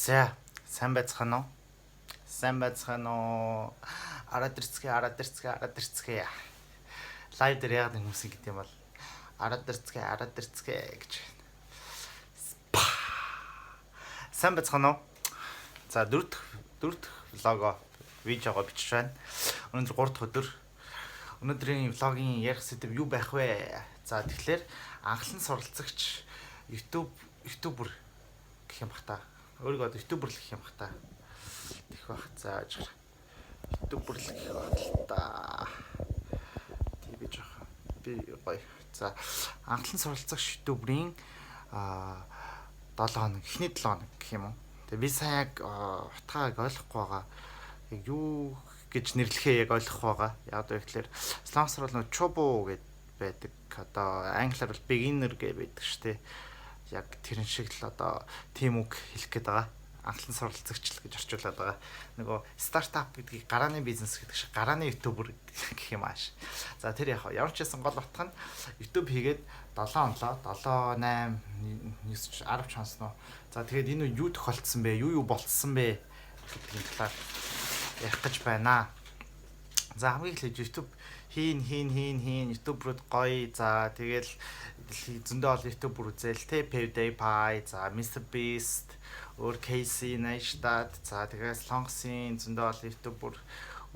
За, сайн байцгаана уу? Сайн байцгаана уу? Араад ирцгээе, араад ирцгээе, араад ирцгээе. Live дээр яагаад хүмүүс ингэдэг юм бол араад ирцгээе, араад ирцгээе гэж. Сайн байцгаана уу? За, дөрөв дэх vlog оо видеого бичиж байна. Өнөөдөр 3 дахь өдөр. Өнөөдрийн vlog ын ярих сэдэв юу байх вэ? За, тэгэхээр анхлан суралцагч YouTube YouTuber гэх юм бах та. Өөрийгөө одоо YouTuber л гэх юм бах та. Тэгэх бах. За, яж. YouTuber л гэх бах л та. Тий, би жоох би гоё. За, анхлан суралцагч YouTuber ийн 7 хоног, эхний 7 хоног гэх юм уу. Тэгээ би сайн яг утгааг ойлгохгүй байгаа. Яг юу гэж нэрлэхээ яг ойлгохгүй байгаа. Яг вэ гэхээр солонгосоор бол нөгөө 초보 гэд байдаг. Одоо англиар бол beginner гэж байдаг шүү дээ. Яг тэрэн шиг л одоо тийм үг хэлэх гээд байгаа. Анхлан суралцагч л гэж орчуулад байгаа. Нөгөө стартап гэдгийг гарааны бизнес гэдэг шиг гарааны YouTuber гэх юм ааш. За, тэр яг ямар ч байсан гол утга нь YouTube хийгээд 7 онлоо, 7, 8, 9, 10 ч хонсноо. За, тэгээд энэ юу тохиолдсон бэ? Юу юу болцсон бэ гэдгийн талаар ярих гэж байна. За, хамгийн эхлээд YouTube хийн хийн хийн хийн, YouTuber-ууд гоё. За, тэгэл зөндөө олон YouTuber үзээл те, PewDiePie, за, Mr Beast, өөр Casey Neistat, за, тэгээ Солонгосын зөндөө олон YouTuber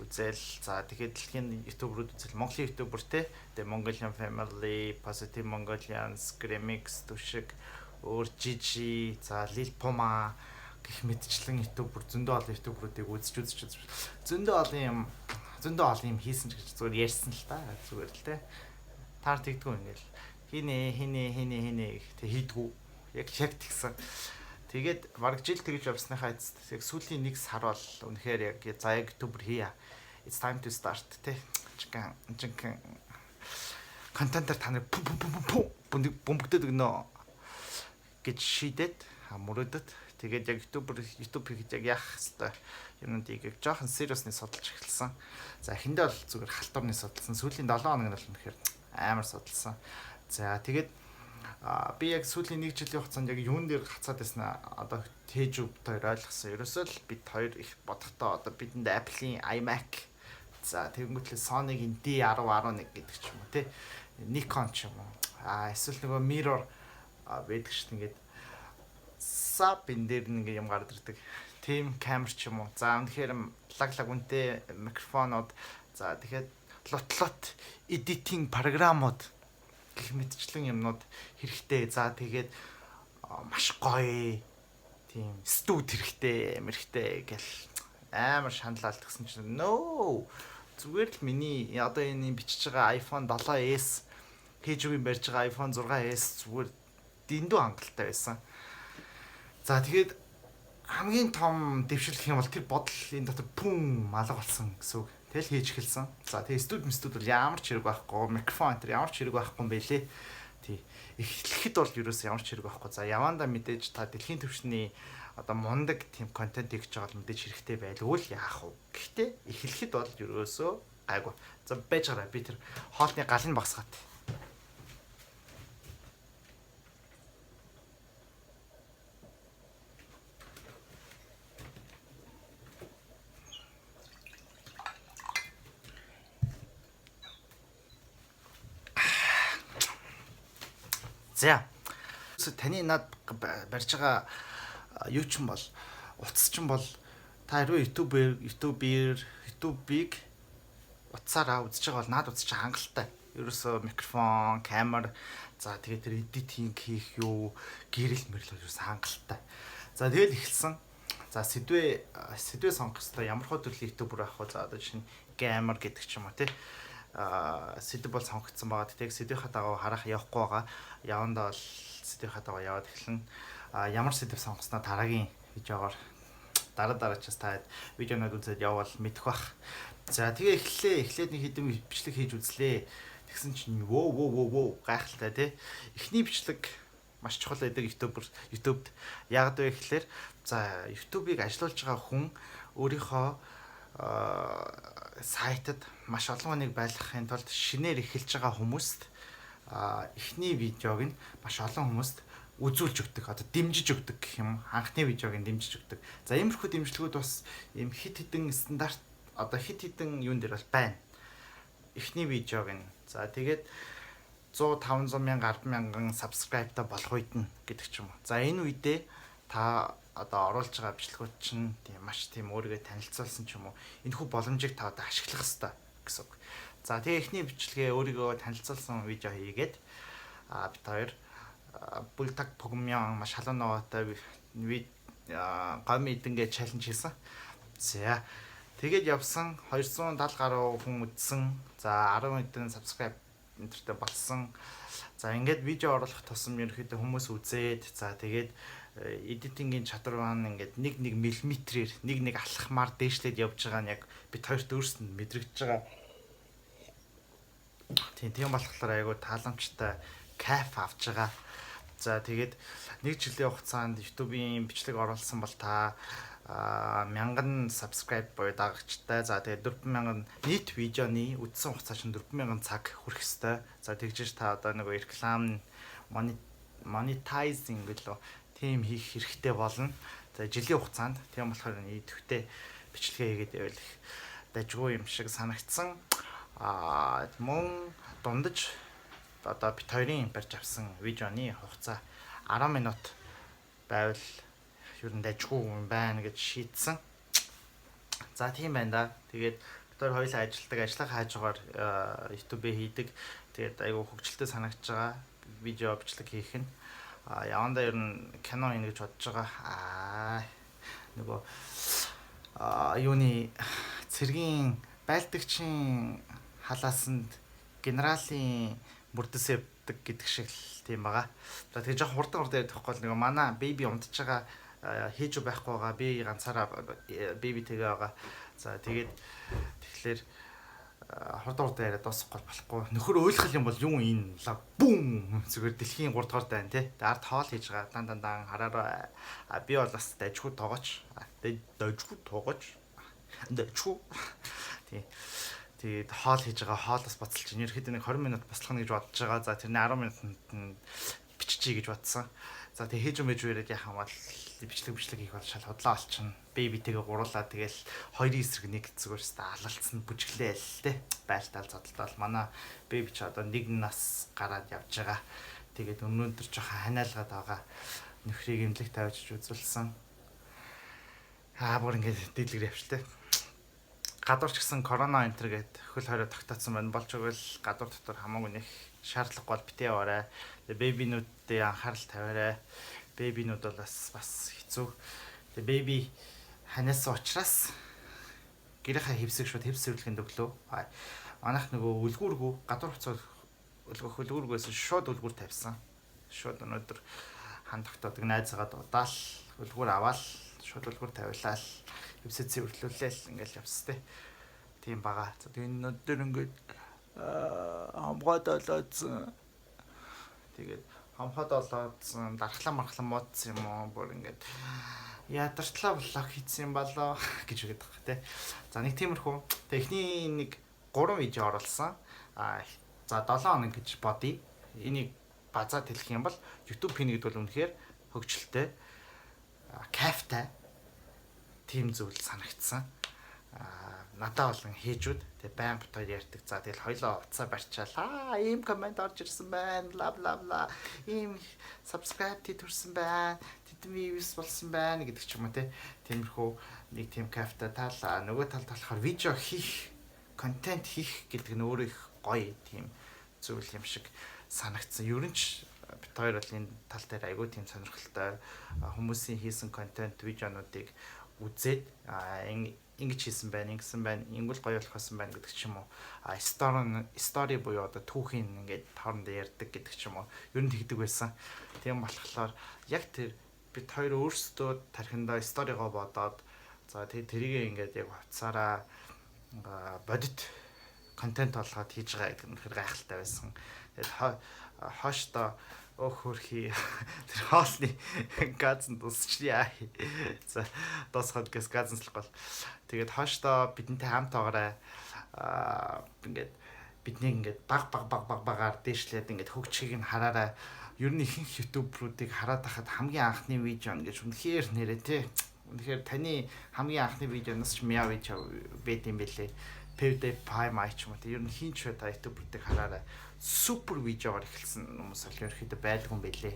үзээл, за, тэгээд дэлхийн YouTuber-ууд үзээл, Монголын YouTuber те, тэгээ Mongolian Family, Positive Mongolians, Grimix, Түшиг, өөр Gigi, за, Lil Puma гэх мэтчлэн YouTuber, зөндөө олон YouTuber-уудыг үзэж үзэж үзэж зөндөө олон юм хийсэн ч гэж зүгээр ярьсан л та, зүгээр л те. Таар тэгдэггүй, ингээл хийнэ хийнэ хийнэ хийнэ гэх тэг хийдгүү, яг яг тэгсэн. Тэгээд бараг жил тэгж явсныхаа эцэст яг сүүлийн нэг сар бол үнэхээр яг за, яг YouTuber хийя. It's time to start те. Жинхэнэ жинхэнэ контентаар та нарыг пүм пүм пүм пүм бөмбөгдөд өгнө гэж шийдээд мөрөөдөд, тэгээд яг YouTuber YouTube хийхэд яг яах хэвээр юмнуудыг яг жоохон seriously судалж эхэлсэн. За, эхэндээ бол зүгээр халтурны судалсан. Сүүлийн 7 хоног нь бол үнэхээр амар судалсан. За, тэгээд би яг сүүлийн нэг жилийн хугацаанд яг юун дээр хацаад байсан одоо тэжүү бит хоёр ойлгосон. Ерөөсөө л бид хоёр их бодохдоо одоо бидэнд Apple-ийн iMac, за, тэгэнгүүтлээ Sony-гийн D10 11 гэдэг ч юм уу те, Nikon ч юм уу. А эсвэл нөгөө mirror байдаг шүү дээ, ингээд сап энэ дээр нэг юм гараад ирдэг. Тим камер ч юм уу. За, үнэхээр лаг лаг үнэтэй микрофонууд, за, тэгэхээр лут лут editing програмууд гэх мэтчлэн юмнууд хэрэгтэй. За, тэгээд маш гоё тийм студ хэрэгтэй, мэрхтэй гэл амар шаналал тэгсэн чинь no, зүгээр л миний одоо энэ бичиж байгаа iPhone 7s, хийж үгийн барьж байгаа iPhone 6s зүгээр дэндүү хангалттай байсан. За, тэгээд хамгийн том дэвшил гэх юм бол тэр бодол энэ дотор пүм алга болсон гэсэн үг. Тэгэл хийж эхэлсэн. За, тэгээ студ студ бол ямар ч хэрэг байхгүй, микрофон энэ ямар ч хэрэг байхгүй юм байлээ. Тий. Эхлэхэд бол ерөөс ямар ч хэрэг байхгүй. За, явандаа мэдээж та дэлхийн түвшний одоо мундаг тийм контент хийж байгаа бол мэдээж хэрэгтэй байлгүй л яах вэ? Гэхдээ эхлэхэд бол ерөөсөө гайгүй. За, байж гараа, би тэр хоолны галыг багасгаад. За. Таны над барьж байгаа юу ч юм бол утас ч юм бол та хэрвээ YouTube-ээр YouTube-ийг утсаараа үзэж байгаа бол наад утас чинь хангалттай. Ерөөсөө микрофон, камер, за, тэгээд тэр editing хийх юу, гэрэл мэрэл ерөөсөө хангалттай. За, тэгэл эхэлсэн. За, сэдвээ сэдвээ сонгох хэрэгтэй. Ямар хөө төрлийн YouTuber байх вэ? За, одоо жишээ нь gamer гэдэг ч юм уу тий, сэдв бол сонгогдсон байгаа. Тэгээд сэдвийнхаа дагуу харах явахгүй байгаа. Явандаа бол сэдвийнхаа дагуу яваад эхэлнэ. А ямар сэдв сонгосноо дараагийн видеогоор, дараа дараачаас та видеонууд үзээд явбал мэдэх бах. За, тэгээ эхлэе. Эхлээд нэг хэдэн бичлэг хийж үзлээ. Тэгсэн чинь вөө вөө вөө вөө, гайхалтай тий. Эхний бичлэг маш чухал байдаг YouTuber YouTube-д. Яг вэ гэхлээр, за, YouTube-ыг ажилуулж байгаа хүн өөрийнхөө сайтад маш олон хүнийг байлгахын тулд шинээр эхэлж байгаа хүмүүст эхний видеог нь маш олон хүмүүст Үзүүлж өгдөг. Одоо дэмжиж өгдөг гэх юм. Анхны видеог нь дэмжиж өгдөг. За, иймэрхүү дэмжлэгүүд бас ийм хит хитэн стандарт, одоо хит хитэн юун дээр бол байна. Эхний видеог нь. За, тэгээд 100, 500 мянга, 10 мянган subscribe та болох үед нь гэдэг ч юм уу. За, энэ үедээ та одоо оруулж байгаа бичлэгүүд чинь тийм маш тийм өөрийгөө танилцуулсан ч юм уу. Энэхүү боломжийг та одоо ашиглах хэрэгтэй гэсэн үг. За, тэгээ эхний бичлэгээ өөрийгөө танилцуулсан видео хийгээд бид хоёр Buldak Ppokkeumnyeon маш халуун ногоотой гоми идэнгээ challenge хийсэн. За, тэгээд явсан, 270 гаруй хүн үзсэн. За, 10 хэдэн subscribe энтертэй болсон. За, ингээд видео оруулах тусам ерөнхийдөө хүмүүс үзээд, за, тэгээд editing ийн чадвар маань ингээд нэг нэг миллиметрээр, нэг нэг алхмаар дээшлээд явж байгаа нь яг бид хоёрт өөрсөнд мэдрэгдэж байгаа. Тийм болохоор айгу тааламжтай, кайф авч байгаа. За, тэгээд нэг жилийн хугацаанд YouTube-ийн бичлэг оруулсан бол та 1000 subscribe буюу дагагчтай. За, тэгээд 4000 нийт видеоны үдсэн хугацаа чинь 4000 цаг хүрэх ёстой. За, тэгжиж та одоо нөгөө реклам monetizing гэлөө тийм хийх хэрэгтэй болно. За, жилийн хугацаанд. Тийм болохоор идэвхтэй бичлэгээ хийгээд байвал их дажгүй юм шиг санагдсан. Мөн дундаж одоо бид хоёрын барьж авсан видеоны хугацаа 10 минут байвал ер нь дажгүй юм байна гэж шийдсэн. За, тийм байна да. Тэгээд бид хоёр хоёулаа ажилладаг, ажлаа хаажгаар YouTube-ээ хийдэг. Тэгээд айгүй хөгжилтэй санагдаж байгаа видео бичлэг хийх нь. Явандаа ер нь кино хийнэ гэж бодож байгаа. Нөгөө юуны цэргийн байлдагчийн халаасанд генералийн мөрдөс явдаг гэдэг шиг л тийм байгаа. За, тэгээ жоох хурдан хурдан яриад байхгүй бол нөгөө манай baby унтж байгаа, хийж байхгүй байгаа. Би ганцаараа baby тэгээ байгаа. За, тэгээд тэгэхээр хурдан хурдан яриад дуусгах болохгүй. Нөхөр ойлгох юм бол юу энэ ла бүүм зүгээр дэлхийн 3 дугаар дайн тий. Тэгээ ард хоол хийж байгаа. Дан дан дан хараараа. А би бол бас дажгүй тоогооч. Дажгүй тоогооч. Дажгүй. Тий. Тэгээд хоол хийж байгаа, хоолоос боцолж байна. Ерөнхийдөө нэг 20 минут бослох гэж бодож байгаа. За, тэрний 10 минутанд нь биччихье гэж бодсон. За, тэг хийж өмэж яриад яхаа бол бичлэг бичлэг хийх бол шал худлаа болчихно. Baby тэйгээ гуруулаа, тэгэл хоёрын эсрэг нэг зүгээр өстө алалцсан, бүжиглээл тэ. Байлтаал зодтолтол манай baby ч одоо нэг нас гараад явж байгаа. Тэгээд өнөөдөр жоохон ханиалгаад байгаа. Нөхрийг эмнэлэг тавьж үзүүлсэн. Аа, бүр ингээд дийлгэр явчлаа. Гадуур ч гэсэн корона энтер гээд хөл хорой тогтооцсон байна. Болж өгвөл гадуур дотор хамаагүй нэг шаардлагагүй бол битээ яваарай. Тэгээ baby нүүддээ анхаарал тавиарай. Baby нүүд бол бас бас хэцүү. Тэгээ baby ханиасан учраас гэрийнхаа хэвсэг шууд хэвс цэвэрлэхэнд өглөө. Манайх нөгөө үлгүүргүү гадуур хуцаа өлгөх үлгүүргөөс шууд үлгүүр тавьсан. Шууд өнөөдөр хан тогтоодог найзгаа дуудаал, үлгүүр аваал, шууд үлгүүр тавилаал, хэвсээ цэвэрлүүлээл ингээл явс тээ. Тийм бага. За, тэгээ өнөөдөр ингээд хомгоод олоодсан. Тэгээд хомхоод олоодсан, дархлаа мархлаа муудсан юм уу? Бүр ингээд ядартлаа vlog хийсэн юм болоо гэж үгээд байгаа тий. За, нэг тиймэрхүү. Тэгээ эхний нэг 3 видео оруулсан. За, 7 хоног гэж бодъё. Энийг базаад хэлэх юм бол YouTube хийнэ гэдэг бол үнэхээр хөгжилтэй, кайфтай тийм зүйл санагдсан. Надаа болон хийжүүд тэг байн бот хоёр ярьдаг. За, тэгэл хоёлоо утсаа барьчаал. Ийм comment орж ирсэн байна. Бла бла бла. Ийм subscribe төрсэн байна. Тэдэн views болсон байна гэдэг ч юм уу те. Тиймэрхүү нэг тийм кайфтай тал, нөгөө талд болохоор видео хийх, контент хийх гэдэг нь өөрөө их гоё тийм зүйл юм шиг санагдсан. Ер нь ч бит хоёр бол энэ тал дээр айгүй тийм сонирхолтой, хүмүүсийн хийсэн контент видеонуудыг үзээд ингэж хийсэн байна, ингэсэн байна, ингэвэл гоё болох байсан байна гэдэг ч юм уу. Story буюу одоо түүхийн ингээд хоорондоо ярьдаг гэдэг ч юм уу. Ер нь тэгдэг байсан. Тийм болохоор яг тэр бид хоёр өөрсдөө тархиндаа story гоо бодоод, за, тэг тэрийг ингээд яг хувцаараа бодит контент болгоод хийж байгаа гэдэг нь үнэхээр гайхалтай байсан. Тэгээд хойштоо өөх хөрхий, тэр хоолны газ нь дуусчихъя. За, дуусгаад гэс газ нь бол. Тэгээд хойштоо бидэнтэй хамт байгаарай. Ингээд биднийг ингээд баг баг баг баг багаар дээшлээд ингээд хөгжихийг нь хараарай. Ер нь ихэнх YouTuber уудыг хараад байхад хамгийн анхны видео гэж үнэхээр нэрээ те. Үнэхээр таны хамгийн анхны видеоноос ч мяа видео байд юм бэлээ. PewDiePie май ч юм уу те. Ер нь хин ч бай, та YouTuber уудыг хараарай. Супер видеогоор эхэлсэн хүмүүс бол ерөнхийдөө байдгүй юм бэлээ.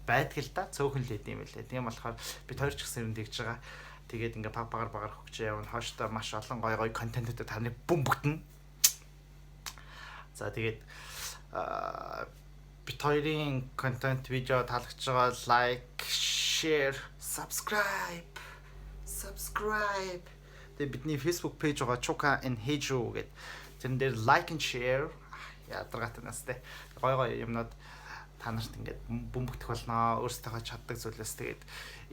Байдаг л да. Цөөхөн л байд юм бэлээ. Тийм болохоор бид хоёр ч гэсэн ер нь тэгж байгаа. Тэгээд ингээ баг багаар багаар хөгжиж явна. Хооштой маш олон гой гой контентуудыг та нарыг бөмбөгдөнө. За, тэгээд бид хоёрын контент, видео таалагдж байгаа like, share, subscribe. Subscribe. Тэгээд бидний Facebook page байгаа, Chuka and Heju гэдэг. Тэрэн дээр like and share, ядаргаатай нас те. Гой гой юмнууд та нарт ингээд бөмбөгдөх болно. Өөрсдийнхөө чаддаг зүйлээс. Тэгээд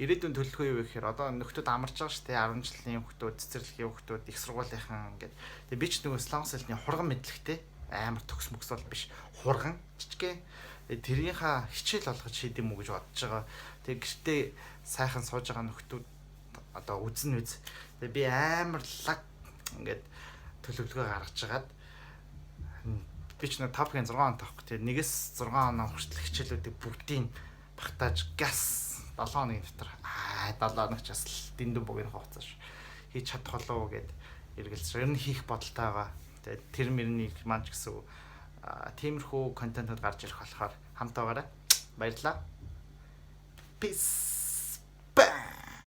ирээдүйн төлөвлөгөө юу гэхээр одоо нөхдүүд амарч байгаа шүү дээ. 10 жилийн хүүхдүүд, цэцэрлэгийн хүүхдүүд, их сургуулийнхан ингээд. Тэгээд би ч нөгөө солонгос хэлний хурган мэдлэгтэй, амар төгс мөкс бол биш. Хурган жижигхэн. Тэрийнхаа хичээл болгож шийд юм уу гэж бодож байгаа. Тэгээд гэртээ сайхан сууж байгаа нөхдүүд одоо үзнэ үз. Тэгээд би амар лаг ингээд төлөвлөгөө гаргаж агаад би ч нэг TOPIK-ийн 6 он таахгүй. Тэгээд 1-ээс 6 оноо хүртэл хичээлүүдийг бүгдийг багтааж газ 7 хоногийн дотор, аа, 7 хоног ч бас дэндүү богино хугацаа ш. Хийж чадах болов уу гэд эргэлзэж. Ер нь хийх бодолтой байгаа. Тэгээд тэр мөрнийг маань ч гэсэн тиймэрхүү контентууд гарч ирэх болохоор хамт байгаарай. Баярлалаа. Peace. Bang.